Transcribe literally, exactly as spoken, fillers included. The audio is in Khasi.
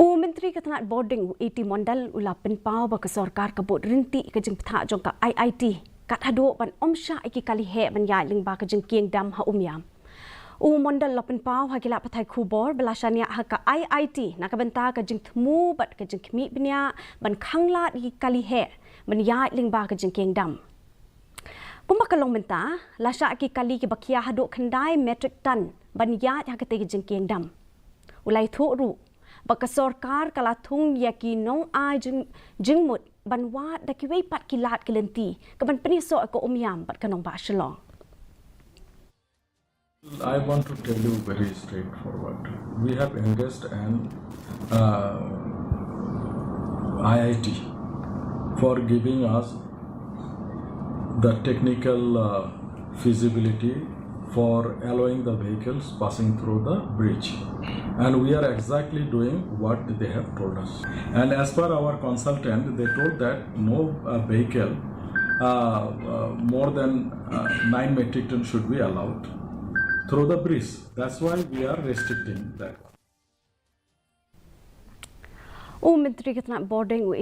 U Myntri ka tnat bording u A T Mondal u la pynpaw ba ka sorkar ka bud ryntih ka jingpyntha jong ka I I T kat haduh ban ym shah ïa ki kali heh ban ïaid lyngba ka jingkieng dam ha Umiam. U Mondal la pynpaw ha ki lad pathai khubor ba la shaniah ha ka I I T na ka bynta ka jingthmu bad ka jingkhmih bniah ban khanglad ïa ki kali heh ban ïaid lyngba ka jingkieng dam. Kumba ka long mynta, la shah ki kali kiba khia haduh khyndai metric ton ban ïaid ha katei ka jingkieng dam. U la ïathuh ruh ba ka sorkar ka la thung ïa ki nongai jing, jingmut ban wad da kiwei pat ki lad ki lynti kaban pynïasoh ïa ka Umiam bad ka nongbah Shillong. I want to tell you very straightforward. We have engaged an uh, I I T for giving us the technical uh, feasibility for allowing the vehicles passing through the bridge. And we are exactly doing what they have told us. And as per our consultant, they told that no uh, vehicle uh, uh, more than uh, nine metric ton should be allowed through the bridge. That's why we are restricting that one. U Myntri ka tnat bording u